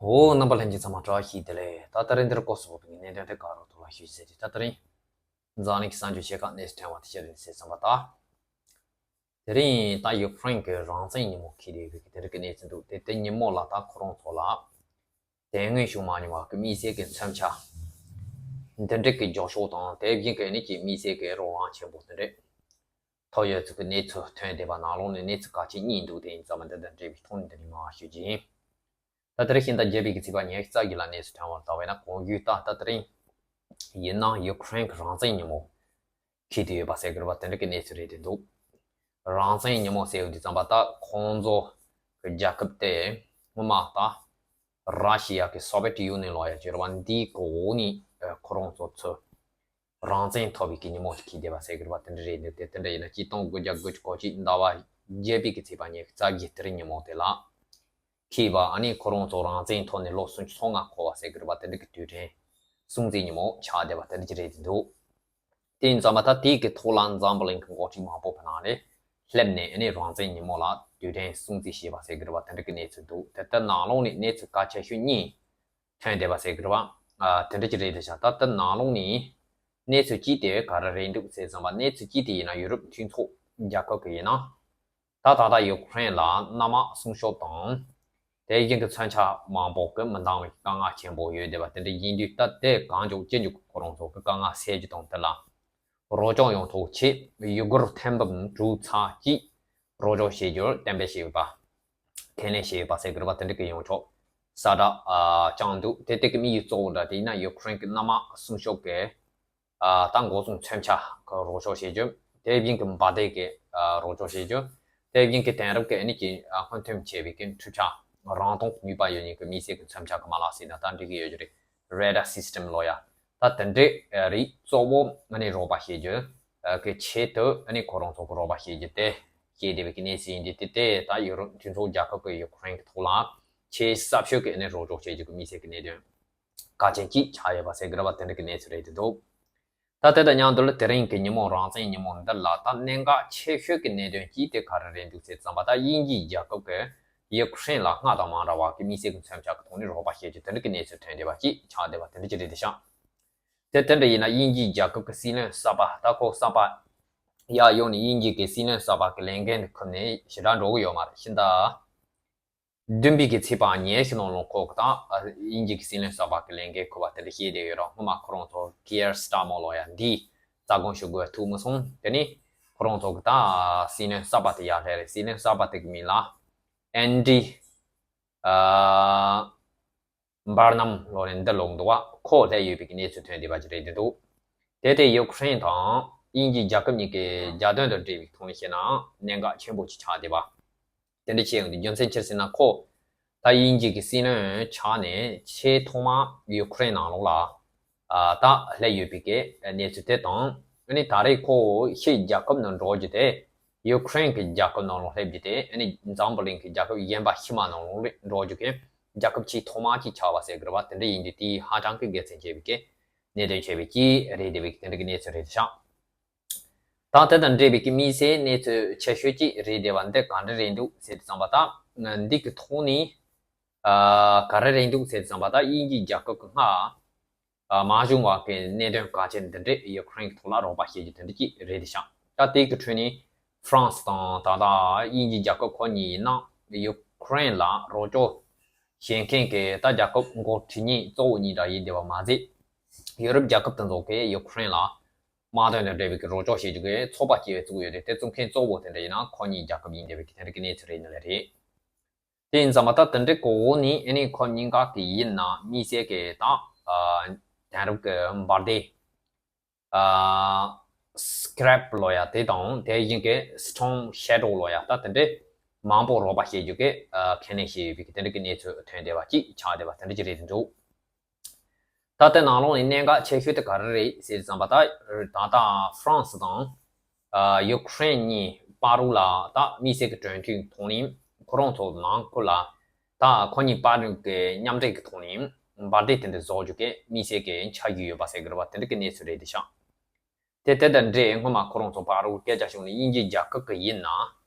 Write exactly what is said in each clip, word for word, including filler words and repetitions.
འོ། རྣམ་པ་ལྷན་རྒྱས་ཚང་མ་བཀྲ་ཤིས་བདེ་ལེགས། ད་ད་རིང་འདིར་སྐོར་སོགས་པའི་གནད་དོན་དེ་ག་རོ་ཐོག་ལ་ཞུ་ཟེར་ཏེ། ད་ད་རིང་འཛམ་གླིང་གི་གསར་འགྱུར་ཆེ་ཁག་གནས་སུ་ཐོན་པ་དེ་ཤེས་རིག་ཟེར་བསམ་པ་དང་། དེ་རིང་ད་ཡུ་ཀེ་རེན་གྱི་རང་བཙན་ཉིན་མོ་འཁེལ་བསྡད་ཡོད་པའི་དེ་འདྲ་གི་གནས་ཚུལ་འདུག་དེ་དེ་ཉིན་མོ་ལ་ད་ཁོ་རང་ཚོ་ལ་དེ་སྔོན་བྱུང་མ་མྱོང་བ་གི་དམིགས་བསལ་གྱི་མཚོན་ཆ་འདི་འདྲ་གི་རྒྱག་ཕྱོགས་དང་། དེ་བཞིན་གྱི་ནི་ཀྱི་དམིགས་བསལ་གྱི་རོགས་རམ་ཆེན་པོ་དེ་འདྲ་ཐོབ་ཡོད་ཚུལ་གྱི་གནས་ཚུལ་ཐོན་བསྡད་པ་ནང་ལོགས་ནས་གནས་ཚུལ་གལ་ཆེན་གཉིས་འདུག་དེ་ཡིན་ཙང་མ་འདི་དང་འབྲེལ་བའི་ཐོག་ནས་འདི་ནས་མར་ཞུ་རྒྱུ་ཡིན། ད་དེ་རིང་ཕྱི་ཟླ་བརྒྱད་པའི་གི་ཚེས་པ་ཉི་ཤུ་རྩ་བཞི་ལ་གནས་སུ་ཐོན་པར་བལྟ་བས་ན། གོང་ཞུས་ལྟར་ད་དེ་རིང་ཡིན་ན་ཡུ་ཀེ་རེན་གྱི་རང་བཙན་ཉིན་མོ་འཁེལ་དུ་ཡོད་པ་ཟེར་དགོས་པ་དེ་འདྲ་གི་གནས་ཚུལ་རེད་དེ་འདུག་རང་བཙན་ཉིན་མོ་ཟེར་བ་དུས་ཙམ་པ་ད་ཁོང་ཚོ་གི་རྒྱལ་ཁབ་དེ་སྔོན་མ་ད་ར་ཤི་ཡ་གི་སོ་བེད་ཡུ་ནི་ཡན་ལབ་ཡ་ཅིག་ཡོད་རེད་པ། འདིའི་འོག་ནས་ཁོ་རང་ཚོ་ཚུར་རང་བཙན་ཐོབ་པའི་གི་ཉིན་མོ་ཞིག་འཁེལ་བསྡད་པ་ཟེར་དགོས་པ་དེ་འདྲ་རེད་འདུག་དེ་དེ་འདྲ་ཡིན་ན་ཆིག་སྟོང་དགུ་བརྒྱ་དགུ་བཅུ་གོ་གཅིག་ཟླ་བ་བརྒྱད་པའི་གི་ཚེས་པ་ཉི་ཤུ་རྩ་བཞི་དེ་རིང་ཉིན་མོ་དེ་ལ་འཁེལ་བ། ཨ་ནི་ཁོ་རང་ཚོ་རང་བཙན་ཐོབ་ནས་ལོ་སུམ་ཅུ་སོ་ལྔ་འཁོར་བ་ཟེར་དགོས་པ་དེ་འདྲ་གི་དུས་དྲན་སྲུང་བརྩིའི་ཉིན་མོ་ཆགས་བསྡད་པ་དེ་འདྲ་ཅིག་རེད་འདུག་དེ་ཡིན་ཙང་མ་ད་དེའི་གི་ཐོག་ལ་འཛམ་བུ་གླིང་གི་འགོ་ཁྲིད་མང་པོ་ཕ་ནང་ལས་སླེབས་ནས་ཨ་ནི་རང་བཙན་ཉིན་མོ་ལ་དུས་དྲན་སྲུང་བརྩི་བྱས་པ་ཟེར་དགོས་པ་དེ་འདྲ་གི་གནས་ཚུལ་འདུག་དེ་ལྟར་ནང་ལོགས་ནས་གནས་ཚུལ་གལ་ཆེ་ཤོས་གཉིས་ཐོན་བསྡད་པ་ཟེར་དགོས་པ་དེ་འདྲ་ཅིག་རེད་འདུག་ཤག་ད་ལྟ་ནང་ལོགས་ནས་གནས་ཚུལ་གཅིག་དེ་ག་རེ་རེད་འདུག་ཟེར་ཙམ་པ། གནས་ཚུལ་གཅིག་དེ་ཡིན་ན་ཡུ་རོབ་མཐུན་ཚོགས་རྒྱལ་ཁབ་ཀྱི་ཡིན་ན། ད་ད་ལྟ་ཡུ་ཀེ་རེན་ལ་གནམ་དམག་སྲུང་སྐྱོབ་དང་། དེ་བཞིན་གྱི་མཚོན་ཆ་མང་པོ་གི་མི་འདང་བའི་དཀའ་ངལ་ཆེན་པོ་ཡོད་བསྡད་པ་དེ་འདྲ་ཡིན་དུས། ད་དེ་གང་མགྱོགས་ཅི་མགྱོགས་ཁོ་རང་ཚོ་གི་དཀའ་ངལ་སེལ་རྒྱུ་དང་། དེ་ལ་རོགས་སྐྱོར་ཡོང་ཐབས་ཆེད་ཡུ་གུར་ཐེར་འབུམ་དྲུག་ཚེག་གཅིག་རོགས་སྐྱོར་བྱེད་རྒྱུར་གཏན་འབེབས་བྱས་ཡོད་པ། ཁས་ལེན་བྱས་ཡོད་པ་ཟེར་དགོས་པ་དེ་འདྲ་གི་ཡོངས་གྲགས་གསལ་བསྒྲགས་བསྐྱངས་འདུག་དེ་དེ་གི་དམིགས་ཡུལ་གཙོ་བོ་འདྲ་དེ་ཡིན་ན་ཡུ་ཀེ་རེན་གྱི་གནམ་དམག་སྲུང་སྐྱོབ་ཀྱི་ཨ་ད་འགོ་སྲུང་མཚོན་ཆ་གི་རོགས་སྐྱོར་བྱེད་རྒྱུ། དེ་བཞིན་གྱི་འབར་མདེལ་གྱི་ཨ་རོགས་སྐྱོར་བྱེད་རྒྱུ། དེ་བཞིན་གྱི་དེང་རབས་ཀྱི་ཨ་ནི་གི་ཨ་སྔོན་ཐོན་བྱས་པའི་གི་འཕྲུལ་ཆས་རང་མཐོང་ནུས་པ་ཡོད་མཁན་གྱི་དམིགས་བསལ་གྱི་མཚོན་ཆ་གི་མ་ལག་ཟེར་ན་ད་འགྲིག་གི་ཡོད་རྒྱུ་རེད། རེ་ཌར་སིས་ཊེམ་ལབ་ཡ། ད་དེ་འདྲའི་ཨ་རིགས་གཙོ་བོ་ཨ་ནི་རོགས་པ་བྱེད་རྒྱུ་ཨ་གི་ཆེད་དུ་ཨ་ནི་ཁོ་རང་ཚོ་གི་རོགས་པ་བྱེད་རྒྱུ་དེ་བྱེད་བསྡད་པའི་གི་གནས་ཚུལ་ཡིན་དུས། དེ་དེ་ད་ཡུ་རོབ་མཐུན་ཚོགས་རྒྱལ་ཁབ་ཀྱི་ཡུ་ཀེ་རེན་གྱི་ཐོག་ལ་ཆེས་ཟབ་ཤོས་ཀྱི་ཨ་ནི་རོགས་སྐྱོར་བྱེད་རྒྱུ་གི་དམིགས་བསལ་གྱི་གནད་དོན་གལ་ཆེན་གཅིག་ཆགས་ཡོད་པ་ཟེར་དགོས་རེད་པ། དེ་འདྲ་གི་གནས་ཚུལ་རེད་འདུག་ད་དེ་དང་མཉམ་དུ་ལ་དེ་རིང་གི་ཉིན་མོ་རང་བཙན་ཉིན་མོ་འདི་ལ་ད་གནད་འགག་ཆེ་ཤོས་ཀྱི་གནད་དོན་གཅིག་དེ་ག་རེ་རེད་འདུག་ཟེར་ཙམ་པ། ད་དབྱིན་ཇིའི་རྒྱལ་ཁབ་ཀྱིས་ཡུ་ཀེ་རེན་ལ་སྔར་དང་མ་འདྲ་བ་གི་དམིགས་བསལ་གྱི་མཚོན་ཆ་གི་ཐོག་ནས་རོགས་པ་བྱེད་རྒྱུ་དེ་འདྲ་གི་གནས་ཚུལ་ཐོན་བསྡད་པ་གཅིག་ཆགས་བསྡད་པ་དེ་འདྲ་ཅིག་རེད་འདུག་ཤག་དེ་དེ་འདྲ་ཡིན་ན་དབྱིན་ཇིའི་རྒྱལ་ཁབ་ཀྱི་སྲིད་བློན་གསར་པ། ད་ཁོ་གསར་པ་ཡར་ཡོང་ནས་དབྱིན་ཇི་གི་སྲིད་བློན་གསར་པ་གི་ལས་འགན་དེ་འཁུར་ནས་ཞེ་དྲག་འགྲོ་གི་ཡོད་མ་རེད། ཕྱི་ཟླ་བདུན་པའི་གི་ཚེས་པ་ཉི་ཤུ་ནང་ལོགས་ཁོ་གི་ད་དབྱིན་ཇི་གི་སྲིད་བློན་གསར་པ་གི་ལས་འགན་འཁུར་བ་དེ་འདྲ་བཤད་བསྡད་ཡོད་རེད། སྔོན་མ་ཁོ་རང་ཚོ་ཀི་ཡར་སི་ཊར་མར་ལབ་ཡ་འདིའི་རྩ་དགོངས་ཞུ་དགོས་ཐུག་མི་སོང་། དེ་ནས་ཁོ་རང་ཚོ་གི་ད་སྲིད་བློན་གསར་པ་དེ་ཡར་སླེབས་རེད། སྲིད་བློན་གསར་པ་དེ་གི་མིང་ལ་ཨན་ཌི་ཨ་འབར་ནམ་ལབ་ནས་འདི་ལབ་འདུག་པ། ཁོ་སླེབས་ཡོད་པའི་གནས་ཚུལ་ཐོན་བསྡད་པ་ཅིག་རེད་འདུག་དེ་དེ་ཡུ་ཀེ་རེན་དང་དབྱིན་ཇིའི་རྒྱལ་ཁབ་གཉིས་ཀྱི་རྒྱལ་དོན་དང་འབྲེལ་བའི་ཐོག་ནས་བཤད་ན་གནད་འགག་ཆེན་པོ་ཅིག་ཆགས་བསྡད་པ་དེ་འདྲ་བྱས་ཡོང་དུས། རྒྱུ་མཚན་ཅི་རེད་ཟེར་ན། ཁོ་ད་དབྱིན་ཇི་གི་སྲིད་བློན་ཆགས་ནས་ཆེས་ཐོག་མ་ཡུ་ཀེ་རེན་ནང་ལོགས་ལ་ཨ་ད་སླེབས་ཡོད་པའི་གི་གནས་ཚུལ་དེ་དང་། ཨ་ནི་ད་རེས་ཁོ་ཕྱིའི་རྒྱལ་ཁབ་ནང་འགྲོ་རྒྱུ་དེ། ཡུ་ཀེ་རེན་གྱི་རྒྱལ་ཁབ་ནང་ལོགས་སླེབས་རྒྱུ་དེ་ཨ་ནི་འཛམ་བུ་གླིང་གི་རྒྱལ་ཁབ་གཞན་པ་ཕྱི་མ་ནང་ལོགས་འགྲོ་རྒྱུ་གི་རྒྱལ་ཁབ་ཆེས་ཐོག་མ་ཅིག་ཆགས་པ་ཟེར་དགོས་རེད་པ། དེ་འདྲ་ཡིན་དུས་དེས་ཧ་ཅང་གི་དགེ་མཚན་ཆེ་བའི་གི་གནད་དོན་ཆེ་བའི་ཅིག་རེད་བསྡད་པའི་གི་དེ་འདྲ་གི་གནས་ཚུལ་རེད་ཤག་ད་དེ་དང་འབྲེལ་བའི་གི་དམིགས་བསལ་གནས་ཚུལ་ཆེ་ཤོས་ཅིག་རེད་བསྡད་པ་འདི་ག་འདྲ་རེད་འདུག་ཟེར་དུས་ཙམ་པ། ད་འདི་གི་ཐོག་ནས་ཨ་ག་རེ་རེད་འདུག་ཟེར་དུས་ཙམ་པ། ད་དབྱིན་ཇིའི་རྒྱལ་ཁབ་ཀྱི་སྔར་ཨ་མ་བྱུང་བ་གི་གནད་དོན་གལ་ཆེན་འདི་འདྲས་ཡུ་ཀེ་རེན་གྱི་ཐོག་ལ་རོགས་པ་བྱེད་རྒྱུ་དེ་འདྲ་ཅིག་རེད་ཤག་ད་དེ་གི་ཁྲོད་ནས་ཧྥ་རན་སི་དང་ད་ལྟ་དབྱིན་ཇིའི་རྒྱལ་ཁབ་ཁོ་གཉིས་ཡིན་ན་ཡུ་ཀེ་རེན་ལ་རོགས་སྐྱོར་བྱེད་མཁན་གྱི་ད་རྒྱལ་ཁབ་འགོ་ཁྲིད་གཉིས་གཙོ་བོ་གཉིས་འདྲ་ཡིན་བསྡད་པ་མ་ཟད། ཡུ་རོབ་རྒྱལ་ཁབ་དེ་ཚོ་གིས་ཡུ་ཀེ་རེན་ལ་དམག་དོན་དང་འབྲེལ་བའི་གི་རོགས་སྐྱོར་བྱེད་རྒྱུ་གི་ཚོགས་པ་སྐྱེ་བའི་བཙུགས་ཡོད་རེད། དེ་བཙུགས་མཁན་གཙོ་བོ་དེ་འདྲ་ཡིན་ན་ཁོ་གཉིས་རྒྱལ་ཁབ་ཡིན་བསྡད་པའི་གི་དེ་འདྲ་གི་གནས་ཚུལ་རེད། ནི་ལས་རེད། དེ་ཡིན་ཙང་མ་ད་དེ་འདྲའི་གོ་འོག་ནས་ཨ་ནི་ཁོ་གཉིས་ཀ་གི་ཡིན་ན་དམིགས་བསལ་གྱི་ད་ཨ་དེང་རབས་ཀྱི་འབར་མདེལ་ཨ་སི་ཀེ་རེབ་ལབ་ཡ་དེ་དང་། དེ་བཞིན་གྱི་སི་ཊོམ་ཤེ་ཌོ་ལབ་ཡ། ད་དེ་འདྲའི་མང་པོ་རོགས་པ་བྱེད་རྒྱུ་གི་ཨ་ཁས་ལེན་བྱས་ཡོད་པའི་གི་དེ་འདྲ་གི་གནས་ཚུལ་ཐོན་བསྡད་པ་ཅིག་ཆགས་བསྡད་པ་དེ་འདྲ་ཅིག་རེད་འདུག་ད་ལྟའི་ནང་ལོགས་ནས་གནད་འགག་ཆེ་ཤོས་དེ་ག་རེ་རེད་ཟེར་ཙམ་པ། ད་ད་ལྟ་ཧྥ་རན་སི་དང་ཨ་ཡུ་ཀེ་རེན་གཉིས་བར་དུ་ལ་ད་དམིགས་བསལ་གྱི་གྲོས་མཐུན་ཐོག་ནས་ཁོ་རང་ཚོ་ནང་ཁུལ་ལ་ད་ཁོ་གཉིས་བར་དུ་གི་མཉམ་འབྲེལ་གྱི་ཐོག་ནས་འབར་མདེལ་དེ་འདྲ་བཟོ་རྒྱུ་གི་དམིགས་བསལ་གྱི་འཆར་གཞི་ཡོད་པ་ཟེར་གི་རེད་པ། དེ་འདྲ་གི་གནས་ཚུལ་རེད་དེ་ཤག་དེ་དེ་དང་འབྲེལ་སྔོན་མ་ཁོ་རང་ཚོ་བར་དུ་སྐད་ཆ་བྱུང་ནས་དབྱིན་ཇིའི་རྒྱལ་ཁབ་ཀྱི་ཡིན་ན་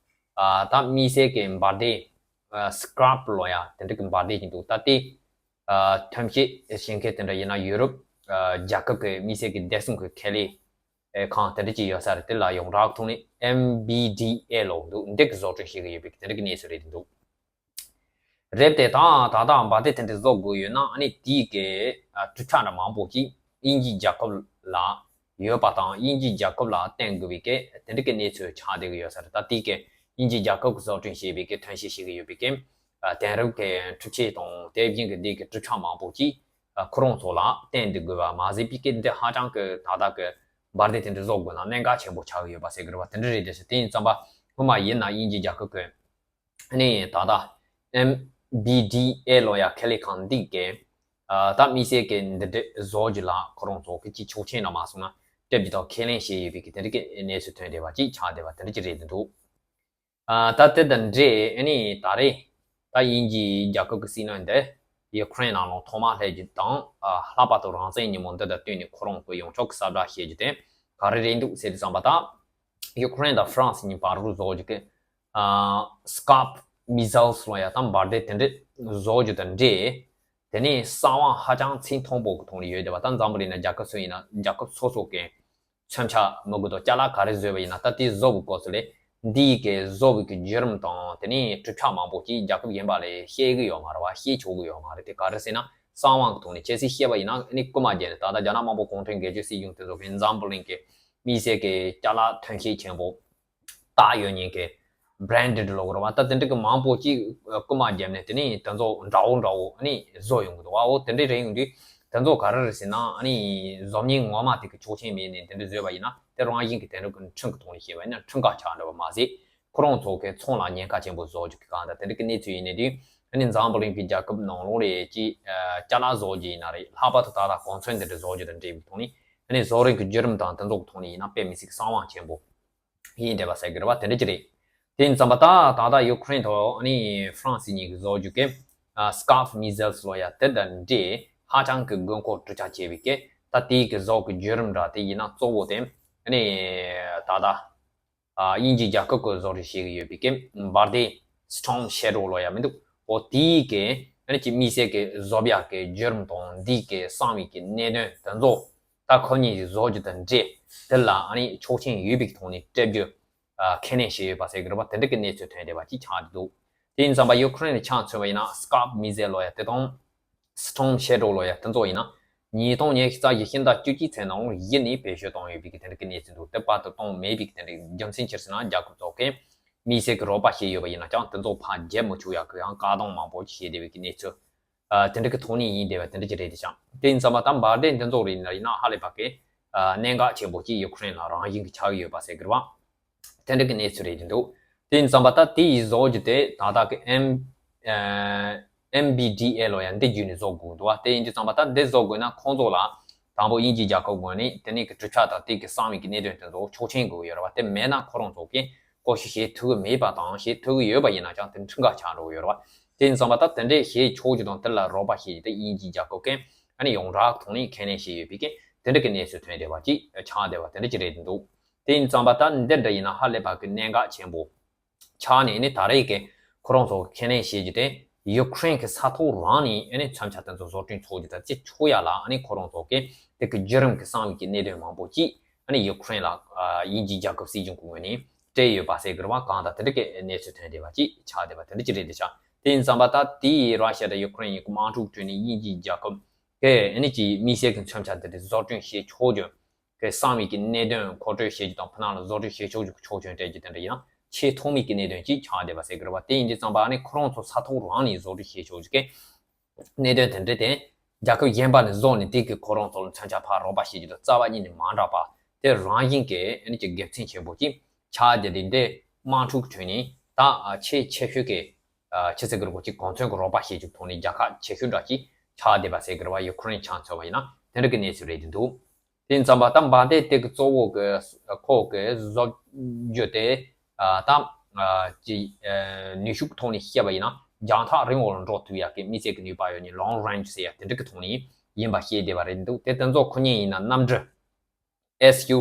ཨ་ད་དམིགས་བསལ་གྱི་འབར་མདེལ་ཨ་སི་ཀེ་རེབ་ལབ་ཡ་དེ་འདྲ་གི་འབར་མདེལ་ཅིག་འདུག་ད་དེ་ ཨ་ཐོན་སྐྱེད་བྱེད་མཁན་དེ་འདྲ་ཡིན་ན་ཡུ་རོབ་ཨ་རྒྱལ་ཁབ་ཀྱི་དམིགས་བསལ་གྱི་བདེ་སྲུང་གི་ཁེ་ལས་ཨེ་ཁང་དེ་འདྲ་ཅིག་ཡོད་ས་རེད། དེ་ལ་ཡོངས་གྲགས་ཐོག་ནས་ཨེམ་བི་ཌི་ཨེ་ལབ་འདུག་འདི་གི་བཟོ་སྐྲུན་བྱེད་ཀྱི་ཡོད་པའི་དེ་འདྲ་གི་གནས་ཚུལ་རེད་འདུག་རེད་དེ། ད་ད་ལྟ་འབར་མདེལ་དེ་འདྲ་བཟོ་དགོས་ཡོད་ན་ཨ་ནི་དེའི་གི་ཨ་གྲུབ་ཆ་འདྲ་མང་པོ་ཅིག་དབྱིན་ཇིའི་རྒྱལ་ཁབ་ལ་ཡོད་པ་དང་དབྱིན་ཇིའི་རྒྱལ་ཁབ་ལ་བཏོན་དགོས་པའི་གི་དེ་འདྲ་གི་གནས་ཚུལ་ཆགས་བསྡད་ཀྱི་ཡོད་ས་རེད། ད་དེའི་གི་དབྱིན་ཇིའི་རྒྱལ་ཁབ་ཀྱི་བཟོ་སྐྲུན་བྱས་པའི་གི་ཐོན་སྐྱེད་བྱེད་ཀྱི་ཡོད་པའི་གི་ཨ་དེང་རབས་ཀྱི་འཕྲུལ་ཆས་དང་དེ་བཞིན་གྱི་དེའི་གི་གྲུབ་ཆ་མང་པོ་ཅིག་ཨ་ཁོ་རང་ཚོ་ལ་བཏོན་དགོས་པ་མ་ཟད་པའི་གི་འདི་ཧ་ཅང་གི་ད་ལྟ་གི་འབར་མདེལ་དེ་འདྲ་བཟོ་དགོས་ན་གནད་འགག་ཆེན་པོ་ཆགས་ཀྱི་ཡོད་པ་ཟེར་གི་རེད་བ། དེ་འདྲ་རེད་དེ། དེ་ཡིན་ཙམ་པ་སྔོན་མ་ཡིན་ན་དབྱིན་ཇིའི་རྒྱལ་ཁབ་ཀྱི་ཨ་ནི་ད་ལྟ་ཨེམ་བི་ཌི་ཨེ་ལབ་ཡ་ཁེ་ལས་ཁང་འདི་གས་ཨ་ད་དམིགས་བསལ་གྱི་འདི་འདྲ་བཟོ་རྒྱུ་ལ་ཁོ་རང་ཚོ་གི་ཅིག་ཆོག་མཆན་འདྲ་མ་སོང་ན་སྤྲད་རྒྱུ་དང་ཁས་ལེན་བྱས་ཡོད་པའི་གི་དེ་འདྲ་གི་གནས་ཚུལ་ཐོན་བསྡད་པ་ཅིག་ཆགས་བསྡད་པ་དེ་འདྲ་ཅིག་རེད་འདུག་ཨ་ད་དེ་དང་འབྲེལ་ཨ་ནི་ད་རེས་ད་དབྱིན་ཇིའི་རྒྱལ་ཁབ་ཀྱི་སྲིད་བློན་འདི་ཡུ་ཁུ་རེན་ནང་ལ་ཐོག་མ་སླེབས་རྒྱུ་དང་ཨ་ལྷག་པར་དུ་རང་བཙན་ཉིན་མོ་འདི་དང་བསྟུན་ནས་ཁོ་རང་གི་ཡོང་ཕྱོགས་ཀྱི་གསལ་བསྒྲགས་བྱེད་རྒྱུ་དེ་ག་རེ་རེད་འདུག་ཟེར་དུས་ཙམ་པ་ད། ཡུ་ཁུ་རེན་དང་ཧྥ་རན་སི་གཉིས་བར་དུ་བཟོ་རྒྱུ་གི་ཨ་སི་ཀཱལ་པ་མི་སི་ལ་ལབ་ཡ་དང་འབར་མདེལ་དེ་འདྲ་བཟོ་རྒྱུ་དང་འབྲེལ། དེ་ནས་གསང་བ་ཧ་ཅང་ཚད་མཐོན་པོ་གི་ཐོག་ནས་ཡོད་བསྡད་པ། ད་འཛམ་བུ་གླིང་ན་རྒྱལ་ཁབ་སུ་ཡིན་ན་རྒྱལ་ཁབ་སོ་སོ་གི་མཚོན་ཆ་མི་དགོས་དང་ཅ་ལག་ག་རེ་བཟོས་པ་ཡིན་ན་ད་དེ་བཟོ་བའི་སྐབས་སུ་ལས་འདིའི་གི་བཟོ་བའི་གི་བརྒྱུད་རིམ་དང་དེ་ནས་གྲུབ་ཆ་མང་པོ་ཅིག་རྒྱལ་ཁབ་གཞན་པ་ལ་བཤད་གི་ཡོད་མ་རེད་བ། བཤད་ཆོག་གི་ཡོད་མ་རེད། དེ་ག་རེ་ཟེར་ན་གསང་བ་གི་ཐོག་ནས་ཁྱེད་ཚོས་བཤད་པ་ཡིན་ན་ཨ་ནི་རྐུ་མ་བརྒྱབ་ནས། ད་ལྟ་རྒྱ་ནག་དམར་པོ་གུང་ཁྲན་སྒེར་གཅོད་སྲིད་གཞུང་དེ་ཚོ་གི་འཛམ་བུ་གླིང་གི་དམིགས་བསལ་གྱི་ཅ་ལག་ཐོན་སྐྱེད་ཆེན་པོ་བཏགས་ཡོད་མཁན་གྱི་བྷི་རན་ཌེཌ་ལབ་དགོས་རེད་བ། ད་དེ་འདྲ་གི་མང་པོ་ཅིག་རྐུ་མ་བརྒྱབ་ནས་དེ་ནས་དེ་ཚོ་འདྲ་བོ་འདྲ་བོ་ཨ་ནི་བཟོ་ཡོང་གི་འདུག་བ། འོ་དེ་འདྲ་རེད། ཡོང་དུས་དེ་ཚོ་ག་རེ་རེད་ཟེར་ན་ཨ་ནི་བཟོ་མཁན་ངོ་མ་དེ་གི་ཆོག་མཆན་མེད་ནས་དེ་འདྲ་བཟོས་པ་ཡིན་ན་དེ་རང་བཞིན་གྱི་དེང་རབས་ཀྱི་ཁྲིམས་ཀྱི་ཐོག་ནས་བཤད་པ་ཡིན་ན་ཁྲིམས་འགལ་ཆགས་འགྲོ་བ་མ་ཟད། ཁོ་རང་ཚོ་གི་ཚོང་ལ་ཉེན་ཁ་ཆེན་པོ་བཟོ་རྒྱུ་གི་གང་ལྟར་དེ་འདྲ་གི་གནས་ཚུལ་ཡིན་ནའི་དུས་ཨ་ནི་འཛམ་བུ་གླིང་གི་རྒྱལ་ཁབ་ནང་ལོགས་ལ་ཅིག་ཅ་ལག་བཟོ་རྒྱུ་ཡིན་ན་རེད། ལྷག་པར་དུ་ད་ལྟ་གོ་མཚོན་འདི་འདྲ་བཟོ་རྒྱུ་དང་འབྲེལ་བའི་ཐོག་ནས་ཨ་ནི་བཟོ་རིགས་ཀྱི་བརྒྱུད་རིམ་དང་དེ་ཚོ་གི་ཐོག་ནས་ཡིན་ན་དཔེ་མི་སྲིད་གསང་བ་ཆེན་པོ་ཡིན་བསྡད་པ་ཟེར་གི་རེད་བ། དེ་འདྲ་ཅིག་རེད། དེ་ཡིན་ཙམ་པ་ད་ད་ལྟ་ཡུ་ཁུ་རེན་དང་ཨ་ནི་ཧྥ་རན་སི་གཉིས་ཀྱིས་བཟོ་རྒྱུ་གི་ཨ་སི་ཀཱལ་པ་མི་སི་ལ་ལབ་ཡ་དེ་དང་འབྲེལ་ཧ་ཅང་གི་དགོས་མཁོ་གྲུབ་ཆ་ཆེ་བའི་གི་ད་དེའི་གི་བཟོ་གི་བརྒྱུད་རིམ་འདྲ་དེ་ཡིན་ན་གཙོ་བོ་དེ་ཨ་ནི་ད་ལྟ། ཨ་དབྱིན་ཇིའི་རྒྱལ་ཁབ་ཀྱིས་བཟོ་སྐྲུན་བྱེད་ཀྱི་ཡོད་པའི་གི་འབར་མདེལ་Storm Shadow ལབ་ཡ་མི་འདུག་འོ་དེའི་གི་ཨ་ནི་ཅིག་དམིགས་བསལ་གྱི་བཟོ་ཡག་གི་བརྒྱུད་རིམ་དང་འདིའི་གི་གསང་བའི་གི་གནད་དོན་དེ་ཚོ་ད་ཁོ་གཉིས་ཀྱིས་བཟོ་རྒྱུ་དང་འབྲེལ་དེ་ལ་ཨ་ནི་ཆོག་མཆན་ཡོད་པའི་གི་ཐོག་ནས་སྤྲད་རྒྱུ་ཨ་ཁས་ལེན་བྱས་ཡོད་པ་ཟེར་གི་རེད་བ། དེ་འདྲ་གི་གནས་ཚུལ་ཐོན་བསྡད་པ་ཅིག་ཆགས་བསྡད་འདུག་དེ་ཡིན་ཙམ་པ་ཡུ་ཁུ་རེན་ལ་ཆ་མཚོན་པ་ཡིན་ན་སི་ཀཱལ་པ་མི་སི་ལ་ལབ་ཡ་དེ་དང་། Storm Shadow ལབ་ཡ་དེ་ཚོ་ཡིན་ན། ཉིས་སྟོང་ཉི་ཤུ་རྩ་བཞི་ཕྱི་ཟླ་བཅུ་གཅིག་ཚེས་ནང་ལོ་བཞི་ནས་བེད་སྤྱོད་བཏང་ཡོད་པའི་གི་དེ་འདྲ་གི་གནས་ཚུལ་འདུག་དེ་བར་དུ་བཏང་མེད་པའི་གི་དེ་འདྲ་རྒྱུ་མཚན་ཅི་ཟེར་ན་རྒྱལ་ཁབ་ཚོ་གིས་དམིགས་བསལ་གྱི་རོགས་པ་བྱས་ཡོད་པ་ཡིན་ན་ཀྱང་དེ་ཚོ་ཕར་བརྒྱབ་མི་ཆོག་ཡག་གི་ཡང་བཀག་སྡོམ་མང་པོ་བྱས་བསྡད་པའི་གི་གནས་ཚུལ་ཨ་དེ་འདྲ་གི་ཐོག་ནས་ཡིན་བསྡད་པ་དེ་འདྲ་ཅིག་རེད་དེ་ཅང་། དེ་ཡིན་ཙམ་པ་ད་འབར་མདེལ་འདི་ཚོ་རེད་ན་ཡིན་ན་ཧ་ལས་པ་གི་ཨ་གནད་འགག་ཆེན་པོ་ཅིག་ཡུ་ཁུ་རེན་ལ་རང་བཞིན་གྱི་ཆགས་ཀྱི་ཡོད་པ་ཟེར་གི་རེད་བ། དེ་འདྲ་གི་གནས་ཚུལ་རེད་འདུག་དེ་ཡིན་ཙམ་པ་ད་དེ་ཡི་བཟོ་རྒྱུ་དེ་ད་ལྟ་གི་ཨེམ་ཨེམ་བི་ཌི་ཨེ་ལབ་ཡ་འདི་བརྒྱུད་ནས་བཟོ་དགོས་འདུག་བ། དེ་ཡིན་དུས་ཙམ་པ་ད་འདི་བཟོ་དགོས་ན་ཁོང་ཚོ་ལ་དང་པོ་དབྱིན་ཇིའི་རྒྱལ་ཁབ་ངོས་ནས་དེ་ནས་གི་གྲུབ་ཆ་དང་དེ་གི་གསང་བའི་གི་གནད་དོན་དེ་ཚོ་ཆོག་མཆན་དགོས་ཀྱི་ཡོད་རེད་བ། དེ་མེད་ན་ཁོ་རང་ཚོ་གིས་བཀོལ་སྤྱོད་བྱེད་ཐུབ་ཀྱི་མེད་པ་དང་བྱེད་ཐུབ་ཀྱི་ཡོད་པ་ཡིན་ན་ཀྱང་དེ་ཁྲིམས་འགལ་ཆགས་འགྲོ་གི་ཡོད་རེད་བ། དེ་ཡིན་ཙམ་པ་ད་དེ་འདྲས་བྱེད་ཆོག་རྒྱུ་དང་དེ་ལ་རོགས་པ་བྱེད་རྒྱུ་དེ་དབྱིན་ཇིའི་རྒྱལ་ཁབ་ཀྱིས་ཨ་ནི་ཡོངས་གྲགས་ཐོག་ནས་ཁས་ལེན་བྱས་ཡོད་པའི་གི་དེ་འདྲ་གི་གནས་ཚུལ་ཐོན་བསྡད་པ་ཅིག་ཆགས་བསྡད་པ་དེ་འདྲ་ཅིག་རེད་འདུག་དེ་ཡིན་ཙམ་པ་ད་འདི་འདྲ་ཡིན་ན་ཧ་ལས་པ་གི་གནད་འགག་ཆེན་པོ་ཆགས་ནས་ནི་ད་རེས་ཀྱི་ཁོ་རང་ཚོ་ཁས་ལེན་བྱེད་རྒྱུ་དེ་ཡུ་ཁུ་རེན་གྱི་ས་ཐོག་རང་ནས་ཨ་ནི་མཚོན་ཆ་དེ་ཚོ་བཟོ་སྐྲུན་ཚོགས་རྒྱུ་དང་བྱེད་ཆོག་ཡ་ལ་ཨ་ནི་ཁོ་རང་ཚོ་གི་དེ་གི་བརྒྱུད་རིམ་གྱི་གསང་བའི་གི་གནད་དོན་མང་པོ་ཅིག་ཨ་ནི་ཡུ་ཁུ་རེན་ལ་ཨ་དབྱིན་ཇིའི་རྒྱལ་ཁབ་སྲིད་གཞུང་གི་ངོས་ནས་སྤྲད་ཡོད་པ་ཟེར་གི་རེད་བ། གང་ལྟར་དེ་འདྲ་གི་གནས་ཚུལ་ཐོན་བསྡད་པ་ཅིག་ཆགས་བསྡད་པ་དེ་འདྲ་ཅིག་རེད་འདུག་ཤག་དེ་ཡིན་ཙམ་པ་ད་དེ་ཡི་ར་ཤ་དང་ཡུ་ཁུ་རེན་གཉིས་ཀྱི་དམག་འཁྲུག་ཁྲོད་ནས་དབྱིན་ཇིའི་རྒྱལ་ཁབ་གི་ཨ་ནི་ཀྱི་དམིགས་བསལ་གྱི་མཚོན་ཆ་དེ་འདྲ་བཟོ་སྐྲུན་བྱེད་ཆོག་རྒྱུ། གི་གསང་བའི་གི་གནད་དོན་མཁོ་སྤྲོད་བྱེད་རྒྱུ་དང་ཕུ་ནང་ལ་བཟོ་སྐྲུན་བྱེད་ཆོག་རྒྱུ་གི་ཆོག་མཆན་སྤྲད་རྒྱུ་དེ་འདྲ་ཡིན་ན་ཆེས་ཐོག་མའི་གི་གནད་དོན་ཅིག་ཆགས་བསྡད་པ་ཟེར་གི་རེད་བ། དེ་ཡིན་དུས་ཙམ་པ་ཨ་ནི་ཁོ་རང་ཚོ་ས་ཐོག་རང་ནས་བཟོ་སྐྲུན་བྱེད་ཆོག་རྒྱུ་གི་གནད་དོན་དེ་འདྲ་དེ་རྒྱལ་ཁབ་གཞན་པ་ནས་བཟོ་ནས་དེ་གི་ཁོ་རང་ཚོ་ལ་མཚོན་ཆ་ཕར་རོགས་པ་བྱེད་རྒྱུ་དང་རྩ་བ་ཉིད་ནས་མ་འདྲ་བ་དེ་རང་བཞིན་གི་ཨ་ནི་ཀྱི་དགེ་མཚན་ཆེན་པོ་ཅིག་ཆགས་བསྡད་དེ་འདི་དམག་འཁྲུག་ཁྲོད་ནས་ད་ཆེས་ཆེ་ཤོས་ཀྱི་ཆེ་ཟེར་གི་རེད་གོ་ཅིག་གོང་མཚོན་གི་རོགས་པ་བྱེད་རྒྱུ་ཐོག་ནས་རྒྱལ་ཁབ་ཆེ་ཤོས་འདྲ་ཅིག་ཆགས་བསྡད་པ་ཟེར་གི་རེད་བ། ཡུ་ཁུ་རེན་ཆ་མཚོན་པ་ཡིན་ན་དེ་འདྲ་གི་གནས་ཚུལ་རེད་འདུག་དེ་ཙམ་པ་ད་འབར་མདེལ་དེ་གི་གཙོ་བོ་གི་ཁོ་གི་བཟོ་རྒྱུ་དེ་ད་ཅི་ནུས་ཤུགས་ཐོག་ནས་བཤད་པ་ཡིན་ན་རྒྱང་ཐག་རིང་བོ་ལ་འགྲོ་ཐུབ་ཡག་གི་དམིགས་བསལ་གི་ནུས་པ་ཡོད་ནི་long range ཟེར་ཡ་དེ་འདྲ་གི་ཐོག་ནས་ཡིན་པ་བཤད་བསྡད་པ་རེད་འདུག་དེ་དེ་ཚོ་ཁོ་གཉིས་ཡིན་ན་གནམ་གྲུ་S U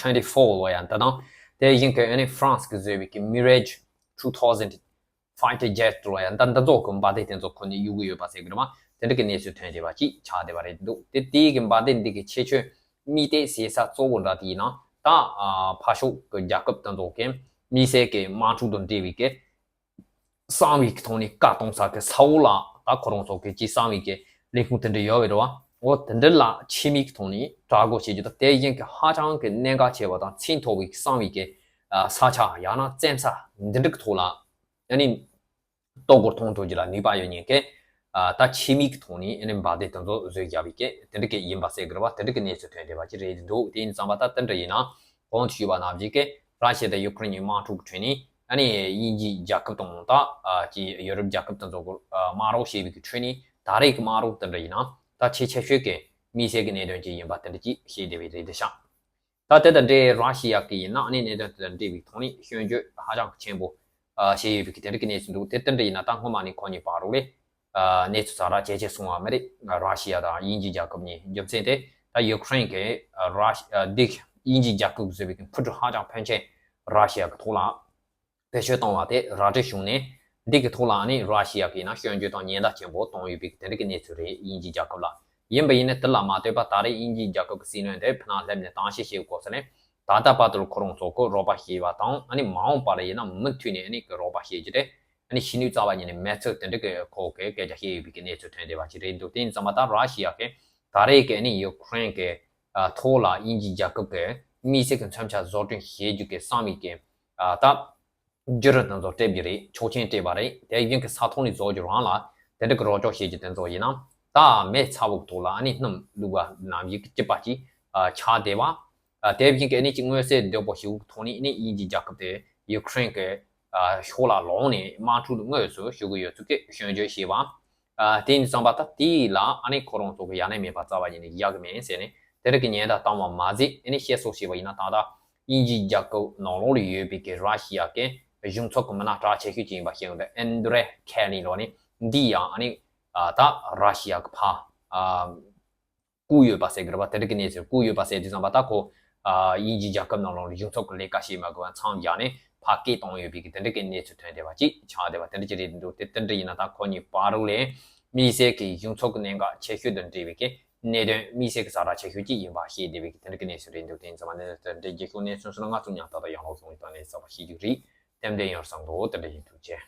twenty four ལབ་ཡ་འདི་དང་དེ་བཞིན་གི་ཨ་ནི་ཧྥ་རན་སི་གི་བཟོས་པའི་གི་Mirage two thousand fighter jet ལ་ཡང་ད་འདི་ཚོ་གི་འབར་མདེལ་དེ་ཚོ་ཁོ་ནས་གཡུག་གི་ཡོད་པ་ཟེར་གི་རེད་བ། དེ་འདྲ་གི་གནས་ཚུལ་ཐོན་བསྡད་པ་ཅིག་ཆགས་བསྡད་པ་རེད་འདུག་དེ་དེའི་གི་འབར་མདེལ་འདི་གི་ཁྱད་ཆོས་དམིགས་གཏད་བྱེད་ས་གཙོ་བོ་འདྲ་དེ་ཡིན་ན་ད་ཕར་ཕྱོགས་གི་རྒྱལ་ཁབ་དེ་ཚོ་གི་དམིགས་བསལ་གི་དམག་འཁྲུག་དང་འབྲེལ་བའི་གི་གསང་བའི་གི་ཐོག་ནས་བཀའ་གཏོང་ས་གི་ས་འོག་ལ་ད་ཁོ་རང་ཚོ་གི་ཅི་གསང་བའི་གི་ལས་ཁུངས་དེ་འདྲ་ཡོད་པ་རེད་བ། འོ་དེ་འདྲ་ལ་ཆེད་དམིགས་ཀྱི་ཐོག་ནས་དྲག་རྒོལ་བྱེད་རྒྱུ་དང་དེ་བཞིན་གི་ཧ་ཅང་གི་གནད་འགག་ཆེ་བ་དང་ཚད་མཐོ་བའི་གསང་བའི་གི་ས་ཆ་ཡང་ན་བཙན་ས་འདི་འདྲ་གི་ཐོག་ལ་ཨ་ནི་ལྟོ་སྐོར་གཏོང་ཐུབ་རྒྱུ་ལ་ནུས་པ་ཡོད་མཁན་གི་ད་ཆེད་དམིགས་ཀྱི་ཐོག་ནས་ཨ་ནི་འབར་མདེལ་དེ་ཚོ་བཟོས་བཞག་པའི་གི་དེ་འདྲ་གི་ཡིན་པ་ཟེར་གི་རེད་བ། དེ་འདྲ་གི་གནས་ཚུལ་ཐོན་བསྡད་པ་ཅིག་རེད་འདུག་དེ་ཡིན་ཙང་པ་ད་དེ་འདྲ་ཡིན་ན་གོང་དུ་ཞུས་པ་ནང་བཞིན་གི་ར་ཤི་ཡ་དང་ཡུ་ཀེ་རེན་གྱི་དམག་འཁྲུག་གི་ཁྲོད་ནས་ཨ་ནི་དབྱིན་ཇིའི་རྒྱལ་ཁབ་དང་ད་ཅི་ཡོ་རོབ་རྒྱལ་ཁབ་དེ་ཚོ་གི་དམག་རོགས་བྱས་པའི་གི་ཁྲོད་ནས་ད་རེས་ཀྱི་དམག་རོགས་དེ་འདྲ་ཡིན་ན་ད་ཆེས་ཆེ་ཤོས་ཀྱི་དམིགས་བསལ་གྱི་གནད་དོན་ཅིག་ཡིན་པ་དེ་འདྲ་ཅིག་བཤད་བསྡད་པ་རེད་འདུག་ཤག་ད་དེ་དང་འབྲེལ་ར་ཤི་ཡ་གི་ཡིན་ན་ཨ་ནི་གནད་དོན་དེ་དང་འབྲེལ་བའི་ཐོག་ནས་སྐྱོན་བརྗོད་ཧ་ཅང་གི་ཆེན་པོ་བྱས་ཡོད་པའི་གི་དེ་འདྲ་གི་གནས་ཚུལ་འདུག་དེ་དེ་འདྲ་ཡིན་ན་ད་སྔོན་མ་ནས་ཁོ་གཉིས་བར་རོགས་ལས་གནས་ཚུལ་ཟ་ར་ཇེ་ཆེ་སོང་བ་མ་རེད། ར་ཤི་ཡ་དང་དབྱིན་ཇི་རྒྱལ་ཁབ་གཉིས་རྒྱུ་མཚན་དེ་ད་ཡུ་ཀེ་རེན་གྱི་ར་ཤི་འདི་དབྱིན་ཇི་རྒྱལ་ཁབ་ཀྱིས་བཟོས་པའི་གི་འཕུར་གྲུ་ཧ་ཅང་ཕོན་ཆེན་ར་ཤི་ཡ་གི་ཐོག་ལ་བེད་སྤྱོད་བཏང་བ་དེ་ར་སྤྲོད་བྱུང་ནས་འདི་གི་ཐོག་ལ་ནི་ར་ཤི་ཡ་གི་ནང་སྐྱོན་བརྗོད་དང་ཉེན་བརྡ་ཆེན་པོ་བཏང་ཡོད་པའི་དེ་འདྲ་གི་གནས་ཚུལ་རེད། དབྱིན་ཇི་རྒྱལ་ཁབ་ལ་ཡིན་པ་ཡིན་ན་དེ་ལ་མ་ལྟོས་པ་ད་རེས་དབྱིན་ཇི་རྒྱལ་ཁབ་ཀྱི་སྲིད་བློན་དེ་ཕ་ནང་སླེབས་ནས་གཏམ་བཤད་བྱེད་དགོས་ཟེར་ནས་ད་ལྟ་བར་དུ་ཁོ་རང་ཚོ་གི་རོགས་པ་བྱས་པ་དང་ཨ་ནི་མ་འོངས་པ་ལ་ཡིན་ན་མུ་མཐུད་ནས་ཨ་ནི་གི་རོགས་པ་བྱེད་རྒྱུ་དེ་ཨ་ནི་ཕྱི་ནུས་རྩ་བ་ཉིད་ནས་མེད་ཚུལ་དེ་འདྲ་གི་ཁོ་གི་སྐད་ཆ་བཤད་ཡོད་པའི་གི་གནས་ཚུལ་ཐོན་བསྡད་པ་ཅིག་རེད་འདུག་དེ་ཡིན་ཙང་མ་ད་ར་ཤི་ཡ་གི་ད་རེས་གི་ཨ་ནི་ཡུ་ཀེ་རེན་གི་ཐོག་ལ་དབྱིན་ཇི་རྒྱལ་ཁབ་གི་དམིགས་བསལ་གི་མཚོན་ཆ་བཟོ་སྐྲུན་བྱེད་རྒྱུ་གི་གསང་བའི་གི་ད་བརྒྱུད་རིམ་དེ་ཚོ་སྤྲད་རྒྱུ་རེད། ཆོག་མཆན་སྤྲད་པ་རེད། དེ་བཞིན་གི་ས་ཐོག་ནས་བཟོ་རྒྱུ་རང་ལ་དེ་འདྲ་གི་རོགས་སྐྱོར་བྱེད་རྒྱུ་དེ་ཚོ་ཡིན་ན་ད་མེ་ཚ་བོ་གི་ཐོག་ལ་ཨ་ནི་སྣུམ་བླུགས་པ་ནང་བཞིན་གི་སྐྱིད་པ་ཅིག་ཆགས་བསྡད་པ། དེ་བཞིན་གི་ཨ་ནི་ཅིག་མངོན་གསལ་དོད་པོ་ཞིག་གི་ཐོག་ནས་ཨ་ནི་དབྱིན་ཇི་རྒྱལ་ཁབ་དེ་ཡུ་ཀེ་རེན་གི་ཕྱོགས་ལ་ལངས་ནས་དམག་འཁྲུག་དངོས་སུ་ཞུགས་ཀྱི་ཡོད་ཚུལ་གྱི་སྐྱོན་བརྗོད་བྱས་པ། དེ་ཡིན་ཙང་པ་ད་དེ་ལ་ཨ་ནི་ཁོ་རང་ཚོ་གི་ཡ་ནས་མེད་པ་རྩ་བ་ཉིད་ནས་བཞག་གི་མེད་ཟེར་ནས་དེ་རིགས་ཀྱི་ཉེན་བརྡ་བཏང་བ་མ་ཟད་ཨ་ནི་བཤད་སྲོལ་བྱས་པ་ཡིན་ན་ད་ལྟ་དབྱིན་ཇིའི་རྒྱལ་ཁབ་ནང་ལོགས་ལ་ཡོད་པའི་གི་ར་ཤི་ཡ་གི་གཞུང་ཚབ་ཀྱི་མི་སྣ་གྲགས་ཆེ་ཤོས་ཅིག་ཡིན་པ་ཤེས་ཡོང་དུས་ཨན་དྲེ་ཁེ་ལི་ལོ་ནི་འདི་ཡང་ཨ་ནི་ད་ར་ཤི་ཡ་གི་ཕ་བཀུག་ཡོད་པ་ཟེར་གི་རེད་པ། དེ་འདྲ་གི་གནས་ཚུལ་བཀུག་ཡོད་པ་ཟེར་དུས་ཙམ་པ་ད་ཁོ་དབྱིན་ཇིའི་རྒྱལ་ཁབ་ནང་ལོགས་ལ་གཞུང་ཚབ་ཀྱི་ལས་ཀ་བྱེད་མ་དགོས་པ་མཚམས་བཞག་ནས་ཕར་སྐད་བཏང་ཡོད་པའི་གི་དེ་འདྲ་གི་གནས་ཚུལ་ཐོན་བསྡད་པ་ཅིག་ཆགས་བསྡད་པ་དེ་འདྲ་ཅིག་རེད་འདུག་དེ་དེ་འདྲ་ཡིན་ན་ད་ཁོ་གཉིས་བར་རོགས་ལས་དམིགས་བསལ་གྱི་གཞུང་ཚབ་ཀྱི་གནད་འགག་ཆེ་ཤོས་དང་འབྲེལ་བའི་གི་གནད་དོན་དམིགས་བསལ་གྱི་ཟ་ར་ཆེ་ཤོས་ཅིག་ཡིན་པ་ཤེས་བསྡད་པའི་གི་དེ་འདྲ་གི་གནས་ཚུལ་རེད་འདུག་དེ་ཡིན་ཙང་མ་གནས་ཚུལ་དེ་འདྲ་རྒྱལ་ཤོག་གནས་ཚུལ་སོགས་ལ་ང་ཚོ་ཉམས་ཏག་ཏག་ཡང་ལོག་སོང་བའི་ཐོག་ནས་གསར་པ་ཤེས་རྒྱུ་རེད། ཏན་ཏན་ཡོང་བསམ་འདུག་དེ་འདྲ་ཡིན། ཐུགས་རྗེ་ཆེ།